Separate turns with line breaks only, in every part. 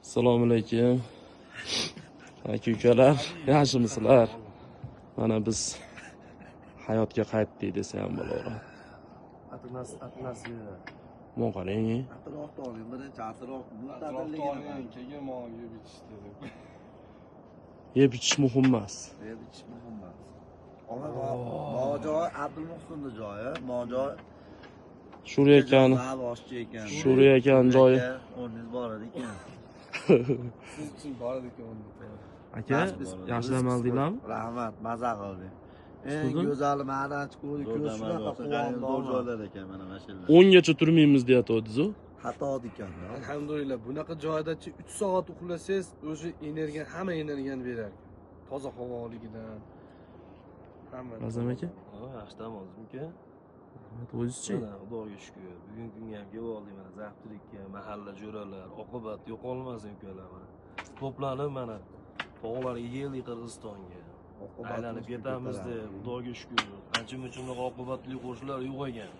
Assalomu alaykum. Aka ukalar, yaxshimisizlar? Mana biz hayotga qaytdik desa ham bo'laveradi.
Atlas, atlas.
Mon qarang.
Atrofda oling, birinchi atrof
Atrofda
mo'tadilligini
oling, keyin mol yeb ichish dedi.
Yeb ichish muhim emas.
Yeb ichish muhim emas. Ona mojoy Abdulmuhsinni joyi, mojoy
Shuri akani,
boshchi ekan.
Shuri akani joyi.
O'rningiz bor ekan.
Siz uchun boradi ekan unda.
Aka, yaxshi dam oldinglarmi?
Rahmat, maza qildik. Eng
Sizmi?
go'zali ma'dan chiquvdi, ko'z shunaqa
Zo'r
quvondi.
joylar ekan mana mana shu yerlar.
10 gacha turmaymiz deyatdingiz-ku.
Xato ekan.
Alhamdulillah, bunaqa joyda-chi 3 soat uxlasangiz, o'zi energiya, hamma energiyani berar ekan. Toza havoligidan. Hamma.
Azam aka,
Yaxshi dam oldim uka.
rahmat, o'zizchi.
Mana Xudoga shukur. Bugungi kunga ham kelib oldik mana Zaptirikka, mahalla jo'ralar, oqibat yo'qolmasin ukalar mana. To'planib mana tog'larga keldik Qirg'izistonga. Aylanib ketamiz deb, Xudoga shukur. Ancha muncha unaqa oqibatli qo'shiqlar yo'q ekan.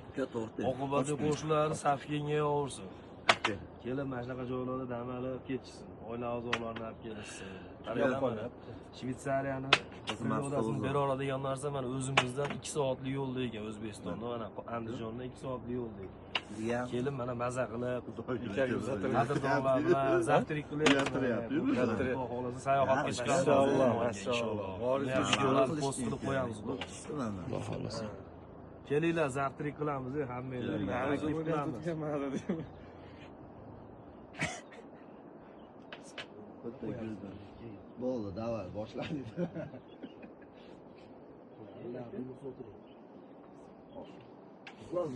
Oqibatli qo'shiqlar saf kengayaversin. Kelib mana shunaqa joylarda dam olib ketishsin. Oila a'zolarini olib kelishsin. Qaranglar mana Shvetsariyani priyodasini bera oladigan narsa mana o'zimizdan 2 soatlik yo'lda ekan O'zbekistonda, mana Andijonda 2 soatlik yo'lda ekan. Kelib mana maza qilib, qadrdonlar bilan завтрак
Uyaltiryapti.
qilyapmiz. Xudo xohlasa sayohatga chiqamiz.
Inshaalloh,
Inshaalloh.
inshaalloh.
Videolarni post qilib qo'yamiz Xudo xohlasa.
Xudo xohlasa.
Kelinglar, завтрак qilamiz, hammanglar. Taklif qilamiz.
Bo'ldi, davay, boshladik. Ular,